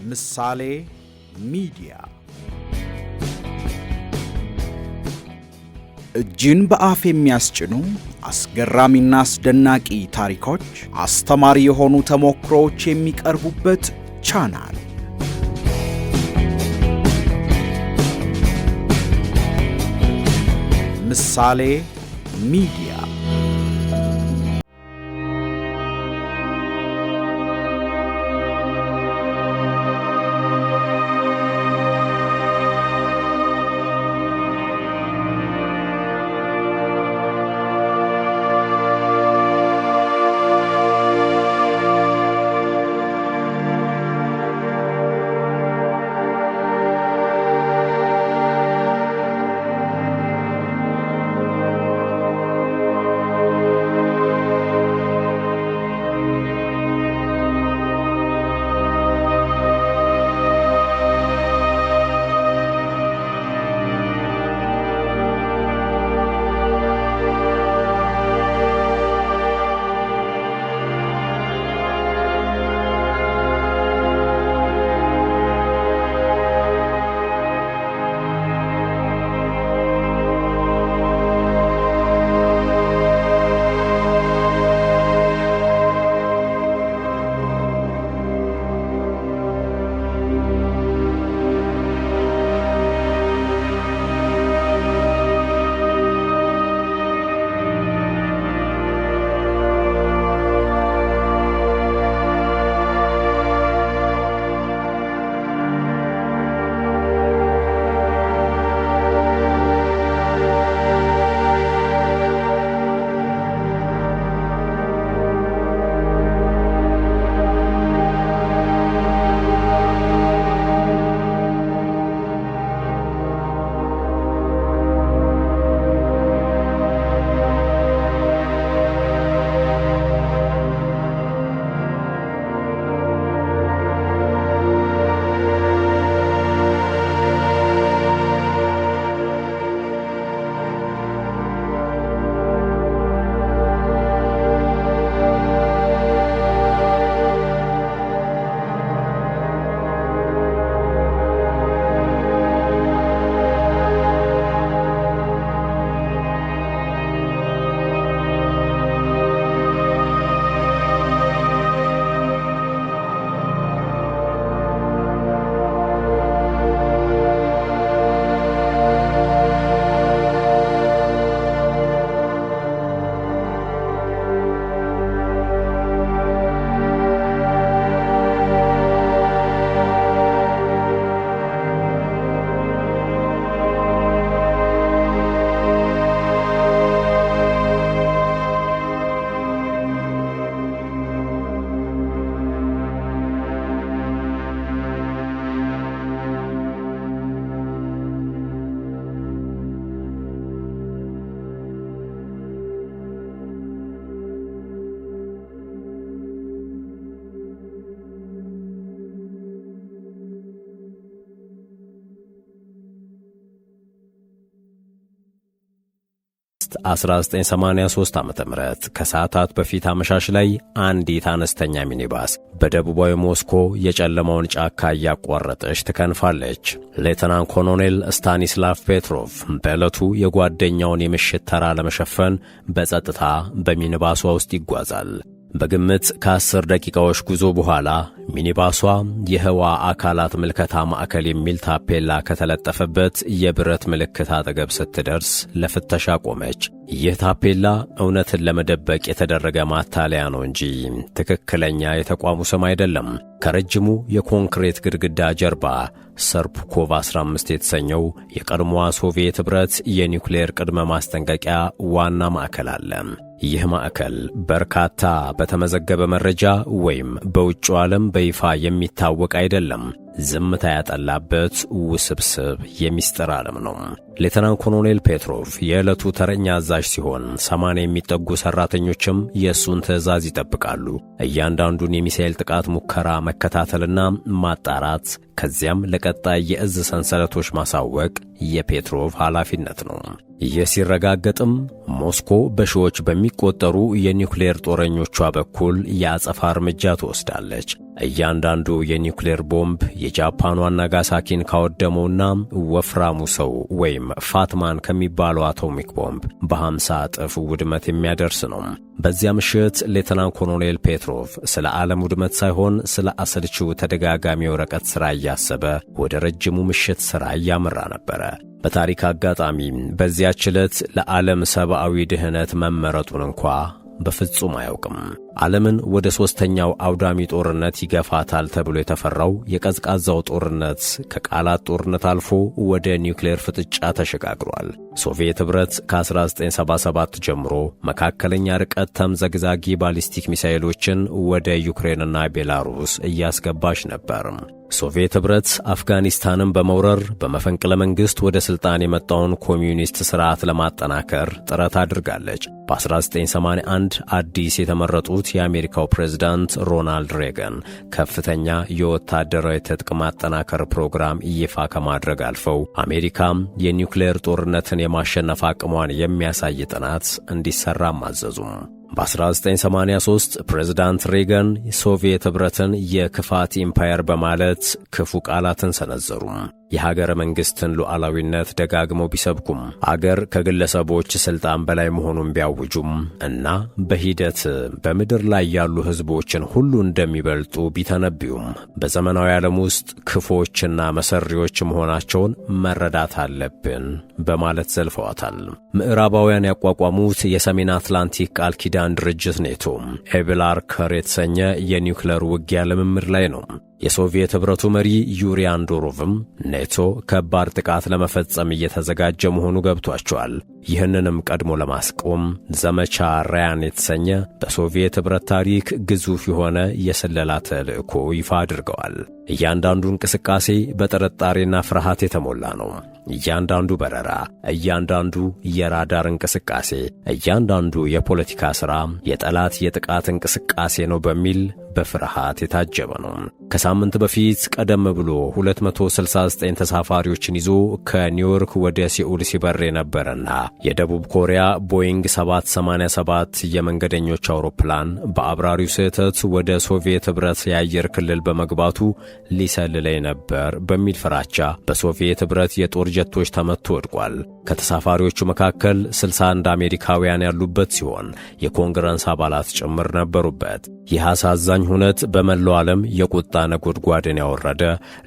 ምሳሌ ሚዲያ። እጅን በአፍ የሚያስጭኑ አስገራሚና አስደናቂ ታሪኮች፣ አስተማሪ የሆኑ ተሞክሮዎች የሚቀርቡበት ቻናል። ምሳሌ ሚዲያ። 1983 ዓ.ም ከሰዓታት በፊት አመሻሽ ላይ አንዲት አነስተኛ ሚኒባስ በደቡባዊ ሞስኮ የጨለማውን ጫካ እያቋረጠች ትከንፋለች። ሌተናንት ኮሎኔል ስታኒስላቭ ፔትሮቭ በዕለቱ የጓደኛውን የምሽት ተራ ለመሸፈን በጸጥታ በሚኒባሷ ውስጥ ይጓዛል። በግምት ከ10 ደቂቃዎች ጉዞ በኋላ ሚኒባሷ የህዋ አካላት ምልከታ ማዕከል የሚል ታፔላ ከተለጠፈበት የብረት ምልክት አጠገብ ስትደርስ ለፍተሻ ቆመች። ይህ ታፔላ እውነትን ለመደበቅ የተደረገ ማታለያ ነው እንጂ ትክክለኛ የተቋሙ ስም አይደለም። ከረጅሙ የኮንክሪት ግድግዳ ጀርባ ሰርፑኮቭ 15 የተሰኘው የቀድሞዋ ሶቪየት ኅብረት የኒውክሌር ቅድመ ማስጠንቀቂያ ዋና ማዕከል አለ። ይህ ማዕከል በርካታ በተመዘገበ መረጃ ወይም በውጭው ዓለም በይፋ የሚታወቅ አይደለም። ዝምታ ያጠላበት ውስብስብ የሚስጥር ዓለም ነው። ሌተናንት ኮሎኔል ፔትሮቭ የዕለቱ ተረኛ አዛዥ ሲሆን 80 የሚጠጉ ሠራተኞችም የእሱን ትዕዛዝ ይጠብቃሉ። እያንዳንዱን የሚሳኤል ጥቃት ሙከራ መከታተልና ማጣራት፣ ከዚያም ለቀጣይ የእዝ ሰንሰለቶች ማሳወቅ የፔትሮቭ ኃላፊነት ነው። ይህ ሲረጋገጥም ሞስኮ በሺዎች በሚቆጠሩ የኒውክሌር ጦረኞቿ በኩል የአጸፋ እርምጃ ትወስዳለች። እያንዳንዱ የኒውክሌር ቦምብ የጃፓኗን ናጋሳኪን ካወደመውና ወፍራሙ ሰው ወይም Fat Man ከሚባለው አቶሚክ ቦምብ በ50 እጥፍ ውድመት የሚያደርስ ነው። በዚያ ምሽት ሌተናንት ኮሎኔል ፔትሮቭ ስለ ዓለም ውድመት ሳይሆን ስለ አሰልቺው ተደጋጋሚ የወረቀት ሥራ እያሰበ ወደ ረጅሙ ምሽት ሥራ እያመራ ነበረ። በታሪክ አጋጣሚ በዚያች ዕለት ለዓለም ሰብአዊ ድህነት መመረጡን እንኳ በፍጹም አያውቅም። ዓለምን ወደ ሦስተኛው አውዳሚ ጦርነት ይገፋታል ተብሎ የተፈራው የቀዝቃዛው ጦርነት ከቃላት ጦርነት አልፎ ወደ ኒውክሌር ፍጥጫ ተሸጋግሯል። ሶቪየት ኅብረት ከ1977 ጀምሮ መካከለኛ ርቀት ተምዘግዛጊ ባሊስቲክ ሚሳኤሎችን ወደ ዩክሬንና ቤላሩስ እያስገባች ነበር። ሶቪየት ኅብረት አፍጋኒስታንን በመውረር በመፈንቅለ መንግሥት ወደ ሥልጣን የመጣውን ኮሚዩኒስት ሥርዓት ለማጠናከር ጥረት አድርጋለች። በ1981 አዲስ የተመረጡት የአሜሪካው ፕሬዝዳንት ሮናልድ ሬገን ከፍተኛ የወታደራዊ ትጥቅ ማጠናከር ፕሮግራም ይፋ ከማድረግ አልፈው አሜሪካም የኒውክሌር ጦርነትን የማሸነፍ አቅሟን የሚያሳይ ጥናት እንዲሠራም አዘዙም። በ1983 ፕሬዝዳንት ሬገን ሶቪየት ኅብረትን የክፋት ኢምፓየር በማለት ክፉ ቃላትን ሰነዘሩ። የሀገረ መንግሥትን ሉዓላዊነት ደጋግመው ቢሰብኩም፣ አገር ከግለሰቦች ሥልጣን በላይ መሆኑን ቢያውጁም እና በሂደት በምድር ላይ ያሉ ሕዝቦችን ሁሉ እንደሚበልጡ ቢተነብዩም፣ በዘመናዊ ዓለም ውስጥ ክፉዎችና መሰሪዎች መሆናቸውን መረዳት አለብን በማለት ዘልፈዋታል። ምዕራባውያን ያቋቋሙት የሰሜን አትላንቲክ ቃል ኪዳን ድርጅት ኔቶ Able Archer የተሰኘ የኒውክለር ውጊያ ልምምድ ላይ ነው። የሶቪየት ኅብረቱ መሪ ዩሪ አንድሮፖቭም ኔቶ ከባድ ጥቃት ለመፈጸም እየተዘጋጀ መሆኑ ገብቷቸዋል። ይህንንም ቀድሞ ለማስቆም ዘመቻ ራያን የተሰኘ በሶቪየት ኅብረት ታሪክ ግዙፍ የሆነ የስለላ ተልዕኮ ይፋ አድርገዋል። እያንዳንዱ እንቅስቃሴ በጥርጣሬና ፍርሃት የተሞላ ነው። እያንዳንዱ በረራ፣ እያንዳንዱ የራዳር እንቅስቃሴ፣ እያንዳንዱ የፖለቲካ ሥራ የጠላት የጥቃት እንቅስቃሴ ነው በሚል በፍርሃት የታጀበ ነው። ከሳምንት በፊት ቀደም ብሎ 269 ተሳፋሪዎችን ይዞ ከኒውዮርክ ወደ ሴኡል ሲበር የነበረና የደቡብ ኮሪያ ቦይንግ 787 የመንገደኞች አውሮፕላን በአብራሪው ስህተት ወደ ሶቪየት ኅብረት የአየር ክልል በመግባቱ ሊሰልለኝ ነበር በሚል ፍራቻ በሶቪየት ኅብረት የጦር ጀቶች ተመቶ ወድቋል። ከተሳፋሪዎቹ መካከል 61 አሜሪካውያን ያሉበት ሲሆን የኮንግረስ አባላት ጭምር ነበሩበት። ይህ አሳዛኝ ሁነት በመላው ዓለም የቁጣ ነጎድጓድን ያወረደ፣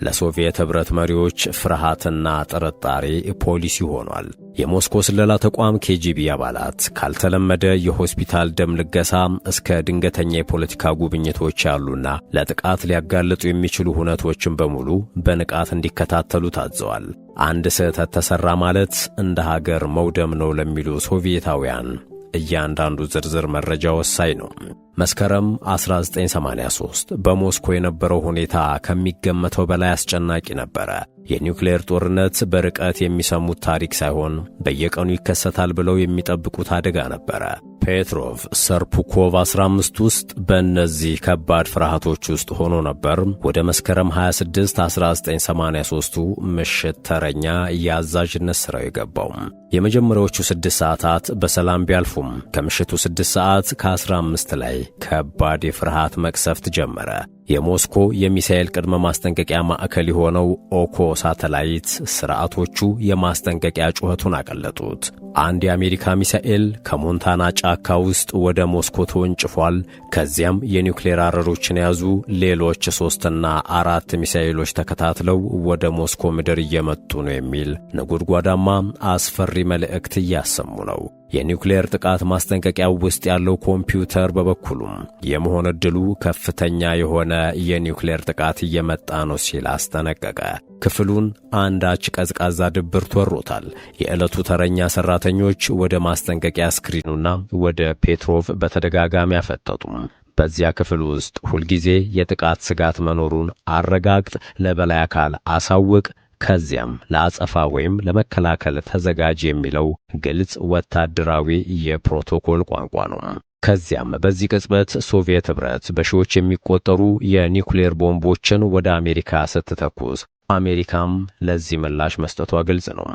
ለሶቪየት ኅብረት መሪዎች ፍርሃትና ጥርጣሬ ፖሊሲ ሆኗል። የሞስኮ ስለላ ተቋም ኬጂቢ አባላት ካልተለመደ የሆስፒታል ደም ልገሳ እስከ ድንገተኛ የፖለቲካ ጉብኝቶች ያሉና ለጥቃት ሊያጋልጡ የሚችሉ ሁነቶችን በሙሉ በንቃት እንዲከታተሉ ታዘዋል። አንድ ስህተት ተሠራ ማለት እንደ ሀገር መውደም ነው ለሚሉ ሶቪየታውያን እያንዳንዱ ዝርዝር መረጃ ወሳኝ ነው። መስከረም 1983 በሞስኮ የነበረው ሁኔታ ከሚገመተው በላይ አስጨናቂ ነበረ። የኒውክሌር ጦርነት በርቀት የሚሰሙት ታሪክ ሳይሆን በየቀኑ ይከሰታል ብለው የሚጠብቁት አደጋ ነበረ። ፔትሮቭ ሰርፑኮቭ 15 ውስጥ በእነዚህ ከባድ ፍርሃቶች ውስጥ ሆኖ ነበር ወደ መስከረም 26 1983ቱ ምሽት ተረኛ የአዛዥነት ሥራው የገባው። የመጀመሪያዎቹ 6 ሰዓታት በሰላም ቢያልፉም ከምሽቱ 6 ሰዓት ከ15 ላይ ከባድ የፍርሃት መቅሰፍት ጀመረ። የሞስኮ የሚሳኤል ቅድመ ማስጠንቀቂያ ማዕከል የሆነው ኦኮ ሳተላይት ስርዓቶቹ የማስጠንቀቂያ ጩኸቱን አቀለጡት። አንድ የአሜሪካ ሚሳኤል ከሞንታና ጫካ ውስጥ ወደ ሞስኮ ተወንጭፏል። ከዚያም የኒውክሌር አረሮችን የያዙ ሌሎች ሦስትና አራት ሚሳኤሎች ተከታትለው ወደ ሞስኮ ምድር እየመጡ ነው የሚል ነጎድጓዳማ አስፈሪ መልእክት እያሰሙ ነው። የኒውክሌር ጥቃት ማስጠንቀቂያው ውስጥ ያለው ኮምፒውተር በበኩሉም የመሆን ዕድሉ ከፍተኛ የሆነ የኒውክሌር ጥቃት እየመጣ ነው ሲል አስጠነቀቀ። ክፍሉን አንዳች ቀዝቃዛ ድብርት ወሮታል። የዕለቱ ተረኛ ሠራተኞች ወደ ማስጠንቀቂያ ስክሪኑና ወደ ፔትሮቭ በተደጋጋሚ አፈጠጡም። በዚያ ክፍል ውስጥ ሁልጊዜ የጥቃት ስጋት መኖሩን አረጋግጥ፣ ለበላይ አካል አሳውቅ፣ ከዚያም ለአጸፋ ወይም ለመከላከል ተዘጋጅ የሚለው ግልጽ ወታደራዊ የፕሮቶኮል ቋንቋ ነው። ከዚያም በዚህ ቅጽበት ሶቪየት ኅብረት በሺዎች የሚቆጠሩ የኒውክሌር ቦምቦችን ወደ አሜሪካ ስትተኩስ፣ አሜሪካም ለዚህ ምላሽ መስጠቷ ግልጽ ነው።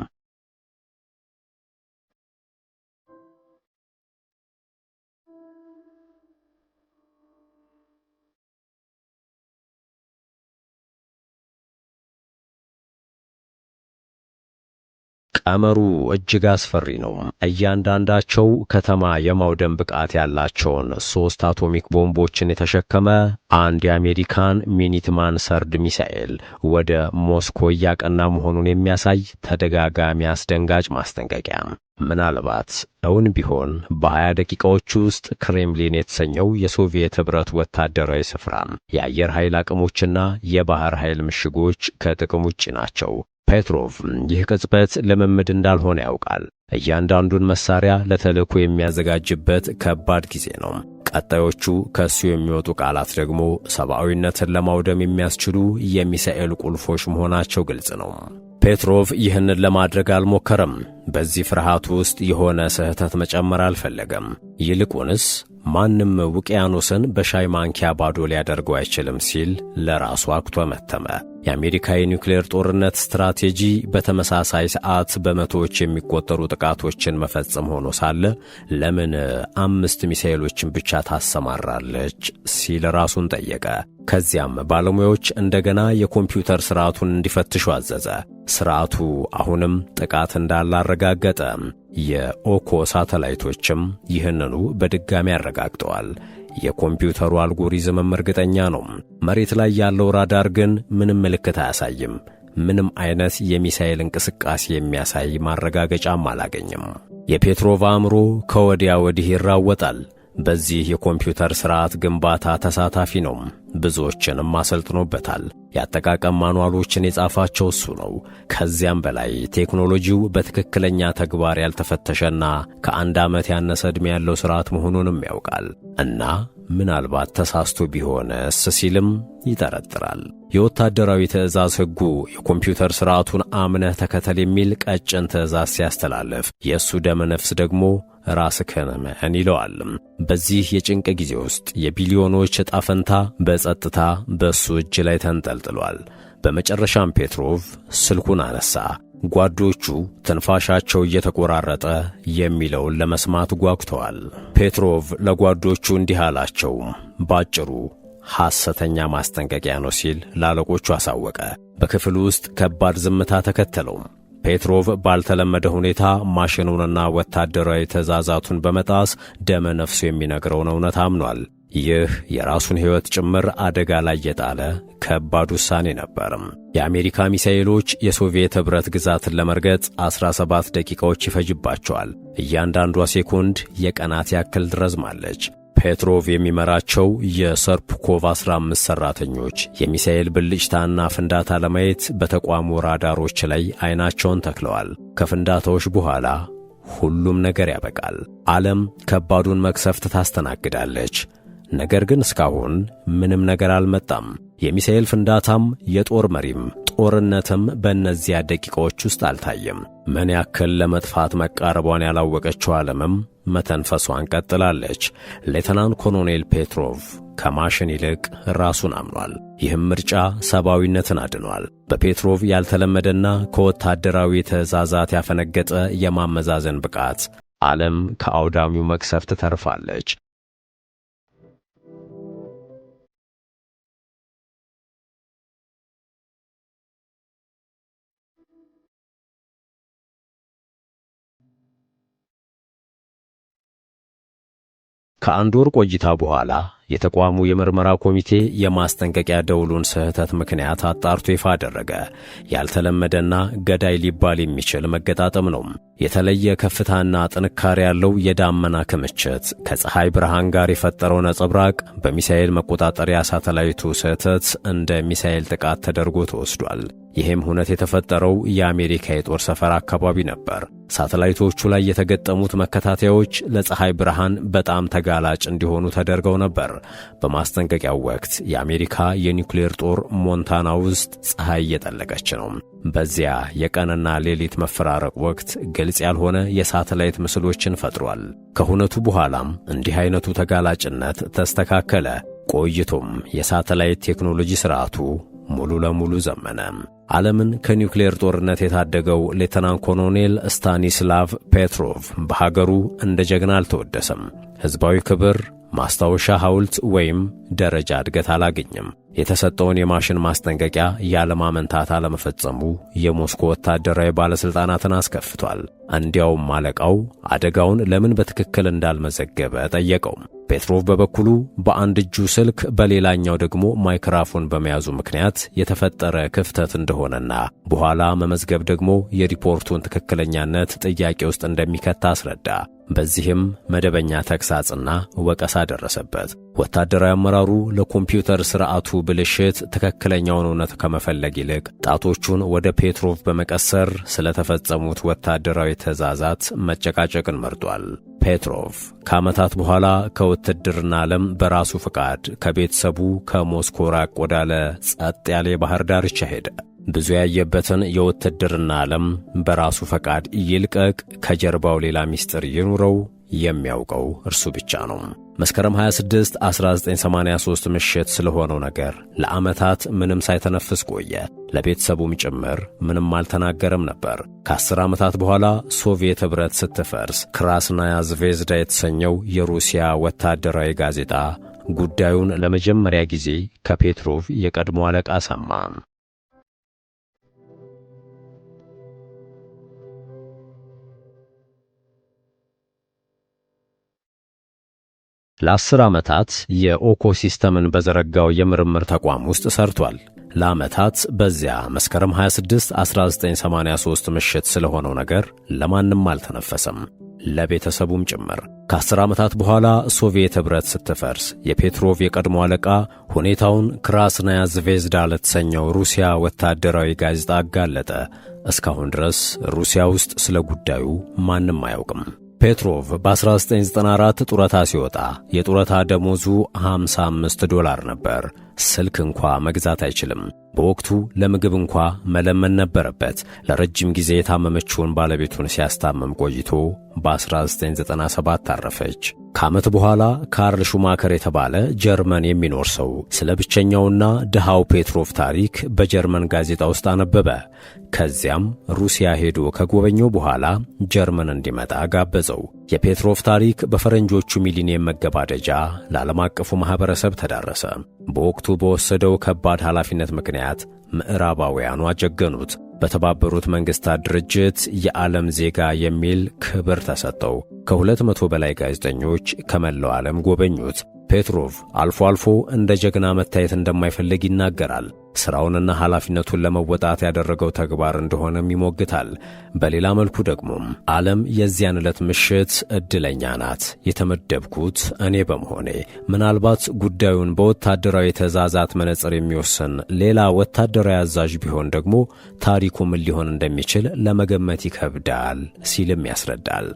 ቀመሩ እጅግ አስፈሪ ነው። እያንዳንዳቸው ከተማ የማውደም ብቃት ያላቸውን 3 አቶሚክ ቦምቦችን የተሸከመ አንድ የአሜሪካን ሚኒትማን Third ሚሳኤል ወደ ሞስኮ እያቀና መሆኑን የሚያሳይ ተደጋጋሚ አስደንጋጭ ማስጠንቀቂያ። ምናልባት እውን ቢሆን በ20 ደቂቃዎች ውስጥ ክሬምሊን የተሰኘው የሶቪየት ኅብረት ወታደራዊ ስፍራ፣ የአየር ኃይል አቅሞችና የባህር ኃይል ምሽጎች ከጥቅም ውጪ ናቸው። ፔትሮቭ ይህ ቅጽበት ልምምድ እንዳልሆነ ያውቃል። እያንዳንዱን መሳሪያ ለተልእኮ የሚያዘጋጅበት ከባድ ጊዜ ነው። ቀጣዮቹ ከእሱ የሚወጡ ቃላት ደግሞ ሰብአዊነትን ለማውደም የሚያስችሉ የሚሳኤል ቁልፎች መሆናቸው ግልጽ ነው። ፔትሮቭ ይህንን ለማድረግ አልሞከረም። በዚህ ፍርሃት ውስጥ የሆነ ስህተት መጨመር አልፈለገም። ይልቁንስ ማንም ውቅያኖስን በሻይ ማንኪያ ባዶ ሊያደርገው አይችልም ሲል ለራሱ አጉተመተመ። የአሜሪካ የኒውክሌር ጦርነት ስትራቴጂ በተመሳሳይ ሰዓት በመቶዎች የሚቆጠሩ ጥቃቶችን መፈጸም ሆኖ ሳለ ለምን 5 ሚሳኤሎችን ብቻ ታሰማራለች ሲል ራሱን ጠየቀ። ከዚያም ባለሙያዎች እንደገና የኮምፒውተር ስርዓቱን እንዲፈትሹ አዘዘ። ስርዓቱ አሁንም ጥቃት እንዳለ አረጋገጠ። የኦኮ ሳተላይቶችም ይህንኑ በድጋሚ አረጋግጠዋል። የኮምፒውተሩ አልጎሪዝምም እርግጠኛ ነው። መሬት ላይ ያለው ራዳር ግን ምንም ምልክት አያሳይም። ምንም አይነት የሚሳኤል እንቅስቃሴ የሚያሳይ ማረጋገጫም አላገኘም። የፔትሮቭ አእምሮ ከወዲያ ወዲህ ይራወጣል። በዚህ የኮምፒውተር ስርዓት ግንባታ ተሳታፊ ነው። ብዙዎችንም አሰልጥኖበታል። የአጠቃቀም ማኑዋሎችን የጻፋቸው እሱ ነው። ከዚያም በላይ ቴክኖሎጂው በትክክለኛ ተግባር ያልተፈተሸና ከ1 ዓመት ያነሰ ዕድሜ ያለው ስርዓት መሆኑንም ያውቃል። እና ምናልባት ተሳስቶ ቢሆንስ ሲልም ይጠረጥራል። የወታደራዊ ትዕዛዝ ሕጉ የኮምፒውተር ስርዓቱን አምነህ ተከተል የሚል ቀጭን ትዕዛዝ ሲያስተላልፍ፣ የእሱ ደመ ነፍስ ደግሞ ራስህን እመን ይለዋል። በዚህ የጭንቅ ጊዜ ውስጥ የቢሊዮኖች ዕጣ ፈንታ በጸጥታ በእሱ እጅ ላይ ተንጠልጥሏል። በመጨረሻም ፔትሮቭ ስልኩን አነሳ። ጓዶቹ ትንፋሻቸው እየተቆራረጠ የሚለውን ለመስማት ጓጉተዋል። ፔትሮቭ ለጓዶቹ እንዲህ አላቸው። ባጭሩ ሐሰተኛ ማስጠንቀቂያ ነው ሲል ላለቆቹ አሳወቀ። በክፍሉ ውስጥ ከባድ ዝምታ ተከተለው። ፔትሮቭ ባልተለመደ ሁኔታ ማሽኑንና ወታደራዊ ትዕዛዛቱን በመጣስ ደመ ነፍሱ የሚነግረውን እውነት አምኗል። ይህ የራሱን ሕይወት ጭምር አደጋ ላይ የጣለ ከባድ ውሳኔ ነበር። የአሜሪካ ሚሳኤሎች የሶቪየት ኅብረት ግዛትን ለመርገጥ 17 ደቂቃዎች ይፈጅባቸዋል። እያንዳንዷ ሴኮንድ የቀናት ያክል ትረዝማለች። ፔትሮቭ የሚመራቸው የሰርፕኮቭ 15 ሰራተኞች የሚሳኤል ብልጭታና ፍንዳታ ለማየት በተቋሙ ራዳሮች ላይ አይናቸውን ተክለዋል። ከፍንዳታዎች በኋላ ሁሉም ነገር ያበቃል። ዓለም ከባዱን መቅሰፍት ታስተናግዳለች። ነገር ግን እስካሁን ምንም ነገር አልመጣም። የሚሳኤል ፍንዳታም፣ የጦር መሪም፣ ጦርነትም በእነዚያ ደቂቃዎች ውስጥ አልታየም። ምን ያክል ለመጥፋት መቃረቧን ያላወቀችው ዓለምም መተንፈሷን ቀጥላለች። ሌተናንት ኮሎኔል ፔትሮቭ ከማሽን ይልቅ ራሱን አምኗል። ይህም ምርጫ ሰብአዊነትን አድኗል። በፔትሮቭ ያልተለመደና ከወታደራዊ ትዕዛዛት ያፈነገጠ የማመዛዘን ብቃት ዓለም ከአውዳሚው መቅሰፍት ተርፋለች። ከአንድ ወር ቆይታ በኋላ የተቋሙ የምርመራ ኮሚቴ የማስጠንቀቂያ ደውሉን ስህተት ምክንያት አጣርቶ ይፋ አደረገ። ያልተለመደና ገዳይ ሊባል የሚችል መገጣጠም ነው። የተለየ ከፍታና ጥንካሬ ያለው የዳመና ክምችት ከፀሐይ ብርሃን ጋር የፈጠረው ነጸብራቅ በሚሳኤል መቆጣጠሪያ ሳተላይቱ ስህተት እንደ ሚሳኤል ጥቃት ተደርጎ ተወስዷል። ይህም ሁነት የተፈጠረው የአሜሪካ የጦር ሰፈር አካባቢ ነበር። ሳተላይቶቹ ላይ የተገጠሙት መከታተያዎች ለፀሐይ ብርሃን በጣም ተጋላጭ እንዲሆኑ ተደርገው ነበር። በማስጠንቀቂያው ወቅት የአሜሪካ የኒውክሌር ጦር ሞንታና ውስጥ ፀሐይ እየጠለቀች ነው። በዚያ የቀንና ሌሊት መፈራረቅ ወቅት ግልጽ ያልሆነ የሳተላይት ምስሎችን ፈጥሯል። ከሁነቱ በኋላም እንዲህ አይነቱ ተጋላጭነት ተስተካከለ። ቆይቶም የሳተላይት ቴክኖሎጂ ሥርዓቱ ሙሉ ለሙሉ ዘመነ። ዓለምን ከኒውክሌር ጦርነት የታደገው ሌተናንት ኮሎኔል ስታኒስላቭ ፔትሮቭ በሀገሩ እንደ ጀግና አልተወደሰም። ሕዝባዊ ክብር፣ ማስታወሻ ሐውልት ወይም ደረጃ እድገት አላገኘም። የተሰጠውን የማሽን ማስጠንቀቂያ ያለማመንታት አለመፈጸሙ የሞስኮ ወታደራዊ ባለሥልጣናትን አስከፍቷል። እንዲያውም አለቃው አደጋውን ለምን በትክክል እንዳልመዘገበ ጠየቀው። ፔትሮቭ በበኩሉ በአንድ እጁ ስልክ በሌላኛው ደግሞ ማይክራፎን በመያዙ ምክንያት የተፈጠረ ክፍተት እንደሆነና በኋላ መመዝገብ ደግሞ የሪፖርቱን ትክክለኛነት ጥያቄ ውስጥ እንደሚከት አስረዳ። በዚህም መደበኛ ተግሳጽና ወቀሳ ደረሰበት። ወታደራዊ አመራሩ ለኮምፒውተር ስርዓቱ ብልሽት ትክክለኛውን እውነት ከመፈለግ ይልቅ ጣቶቹን ወደ ፔትሮቭ በመቀሰር ስለተፈጸሙት ወታደራዊ ትዕዛዛት መጨቃጨቅን መርጧል። ፔትሮቭ ከዓመታት በኋላ ከውትድርና ዓለም በራሱ ፈቃድ ከቤተሰቡ ከሞስኮ ራቅ ወዳለ ጸጥ ያለ የባህር ዳርቻ ሄደ። ብዙ ያየበትን የውትድርና ዓለም በራሱ ፈቃድ ይልቀቅ፣ ከጀርባው ሌላ ምስጢር ይኑረው፣ የሚያውቀው እርሱ ብቻ ነው። መስከረም 26 1983 ምሽት ስለሆነው ነገር ለዓመታት ምንም ሳይተነፍስ ቆየ። ለቤተሰቡም ጭምር ምንም አልተናገረም ነበር። ከ10 ዓመታት በኋላ ሶቪየት ኅብረት ስትፈርስ ክራስናያ ዝቬዝዳ የተሰኘው የሩሲያ ወታደራዊ ጋዜጣ ጉዳዩን ለመጀመሪያ ጊዜ ከፔትሮቭ የቀድሞ አለቃ ሰማ። ለ10 ዓመታት የኦኮ ሲስተምን በዘረጋው የምርምር ተቋም ውስጥ ሰርቷል። ለዓመታት በዚያ መስከረም 26 1983 ምሽት ስለሆነው ነገር ለማንም አልተነፈሰም፣ ለቤተሰቡም ጭምር። ከ10 ዓመታት በኋላ ሶቪየት ኅብረት ስትፈርስ የፔትሮቭ የቀድሞ አለቃ ሁኔታውን ክራስናያ ዝቬዝዳ ለተሰኘው ሩሲያ ወታደራዊ ጋዜጣ አጋለጠ። እስካሁን ድረስ ሩሲያ ውስጥ ስለ ጉዳዩ ማንም አያውቅም። ፔትሮቭ በ1994 ጡረታ ሲወጣ የጡረታ ደሞዙ 55 ዶላር ነበር። ስልክ እንኳ መግዛት አይችልም። በወቅቱ ለምግብ እንኳ መለመን ነበረበት። ለረጅም ጊዜ የታመመችውን ባለቤቱን ሲያስታምም ቆይቶ በ1997 አረፈች። ከዓመት በኋላ ካርል ሹማከር የተባለ ጀርመን የሚኖር ሰው ስለ ብቸኛውና ድሃው ፔትሮቭ ታሪክ በጀርመን ጋዜጣ ውስጥ አነበበ። ከዚያም ሩሲያ ሄዶ ከጎበኘው በኋላ ጀርመን እንዲመጣ ጋበዘው። የፔትሮቭ ታሪክ በፈረንጆቹ ሚሊኒየም መገባደጃ ለዓለም አቀፉ ማኅበረሰብ ተዳረሰ። በወቅቱ በወሰደው ከባድ ኃላፊነት ምክንያት ምዕራባውያኑ አጀገኑት። በተባበሩት መንግሥታት ድርጅት የዓለም ዜጋ የሚል ክብር ተሰጠው። ከ200 በላይ ጋዜጠኞች ከመላው ዓለም ጎበኙት። ፔትሮቭ አልፎ አልፎ እንደ ጀግና መታየት እንደማይፈልግ ይናገራል። ሥራውንና ኃላፊነቱን ለመወጣት ያደረገው ተግባር እንደሆነም ይሞግታል። በሌላ መልኩ ደግሞ ዓለም የዚያን ዕለት ምሽት ዕድለኛ ናት፣ የተመደብኩት እኔ በመሆኔ፣ ምናልባት ጉዳዩን በወታደራዊ ትዕዛዛት መነጽር የሚወስን ሌላ ወታደራዊ አዛዥ ቢሆን ደግሞ ታሪኩ ምን ሊሆን እንደሚችል ለመገመት ይከብዳል ሲልም ያስረዳል።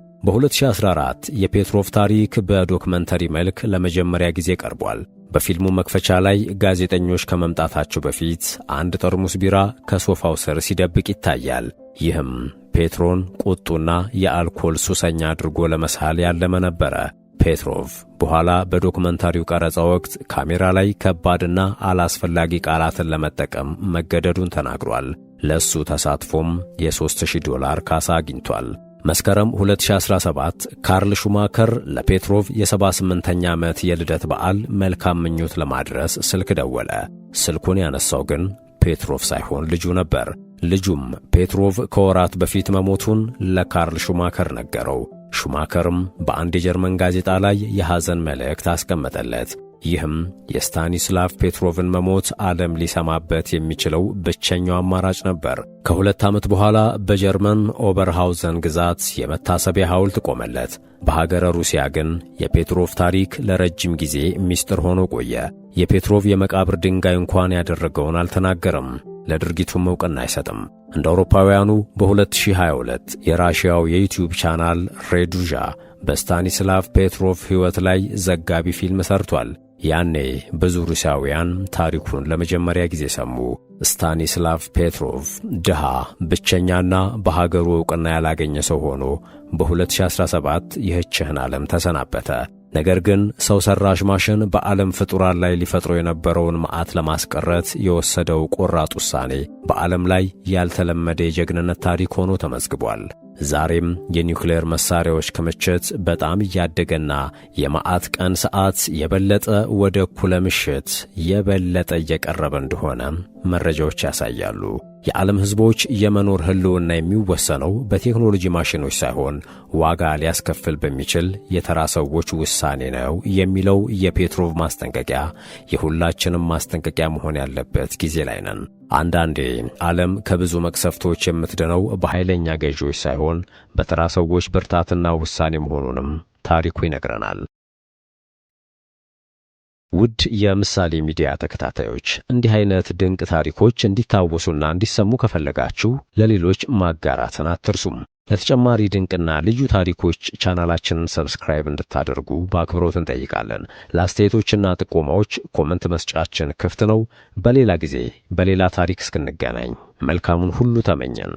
በ2014 የፔትሮቭ ታሪክ በዶክመንተሪ መልክ ለመጀመሪያ ጊዜ ቀርቧል። በፊልሙ መክፈቻ ላይ ጋዜጠኞች ከመምጣታቸው በፊት አንድ ጠርሙስ ቢራ ከሶፋው ስር ሲደብቅ ይታያል። ይህም ፔትሮን ቁጡና የአልኮል ሱሰኛ አድርጎ ለመሳል ያለመ ነበረ። ፔትሮቭ በኋላ በዶክመንታሪው ቀረጻ ወቅት ካሜራ ላይ ከባድና አላስፈላጊ ቃላትን ለመጠቀም መገደዱን ተናግሯል። ለእሱ ተሳትፎም የ3000 ዶላር ካሳ አግኝቷል። መስከረም 2017 ካርል ሹማከር ለፔትሮቭ የ78ኛ ዓመት የልደት በዓል መልካም ምኞት ለማድረስ ስልክ ደወለ። ስልኩን ያነሳው ግን ፔትሮቭ ሳይሆን ልጁ ነበር። ልጁም ፔትሮቭ ከወራት በፊት መሞቱን ለካርል ሹማከር ነገረው። ሹማከርም በአንድ የጀርመን ጋዜጣ ላይ የሐዘን መልእክት አስቀመጠለት። ይህም የስታኒስላቭ ፔትሮቭን መሞት ዓለም ሊሰማበት የሚችለው ብቸኛው አማራጭ ነበር። ከ2 ዓመት በኋላ በጀርመን ኦበርሃውዘን ግዛት የመታሰቢያ ሐውልት ቆመለት። በሀገረ ሩሲያ ግን የፔትሮቭ ታሪክ ለረጅም ጊዜ ሚስጥር ሆኖ ቆየ። የፔትሮቭ የመቃብር ድንጋይ እንኳን ያደረገውን አልተናገረም። ለድርጊቱም እውቅና አይሰጥም። እንደ አውሮፓውያኑ በ2022 የራሽያው የዩቲዩብ ቻናል ሬዱዣ በስታኒስላቭ ፔትሮቭ ሕይወት ላይ ዘጋቢ ፊልም ሰርቷል። ያኔ ብዙ ሩሲያውያን ታሪኩን ለመጀመሪያ ጊዜ ሰሙ። ስታኒስላቭ ፔትሮቭ ድሃ፣ ብቸኛና በሀገሩ ዕውቅና ያላገኘ ሰው ሆኖ በ2017 ይህችህን ዓለም ተሰናበተ። ነገር ግን ሰው ሠራሽ ማሽን በዓለም ፍጡራን ላይ ሊፈጥሮ የነበረውን መዓት ለማስቀረት የወሰደው ቆራጥ ውሳኔ በዓለም ላይ ያልተለመደ የጀግንነት ታሪክ ሆኖ ተመዝግቧል። ዛሬም የኒውክሌር መሳሪያዎች ክምችት በጣም እያደገና የመዓት ቀን ሰዓት የበለጠ ወደ እኩለ ምሽት የበለጠ እየቀረበ እንደሆነ መረጃዎች ያሳያሉ። የዓለም ሕዝቦች የመኖር ሕልውና የሚወሰነው በቴክኖሎጂ ማሽኖች ሳይሆን ዋጋ ሊያስከፍል በሚችል የተራ ሰዎች ውሳኔ ነው የሚለው የፔትሮቭ ማስጠንቀቂያ የሁላችንም ማስጠንቀቂያ መሆን ያለበት ጊዜ ላይ ነን። አንዳንዴ ዓለም ከብዙ መቅሰፍቶች የምትድነው በኃይለኛ ገዢዎች ሳይሆን በተራ ሰዎች ብርታትና ውሳኔ መሆኑንም ታሪኩ ይነግረናል። ውድ የምሳሌ ሚዲያ ተከታታዮች፣ እንዲህ አይነት ድንቅ ታሪኮች እንዲታወሱና እንዲሰሙ ከፈለጋችሁ ለሌሎች ማጋራትን አትርሱም። ለተጨማሪ ድንቅና ልዩ ታሪኮች ቻናላችንን subscribe እንድታደርጉ በአክብሮት እንጠይቃለን። ለአስተያየቶችና ጥቆማዎች comment መስጫችን ክፍት ነው። በሌላ ጊዜ በሌላ ታሪክ እስክንገናኝ መልካሙን ሁሉ ተመኘን።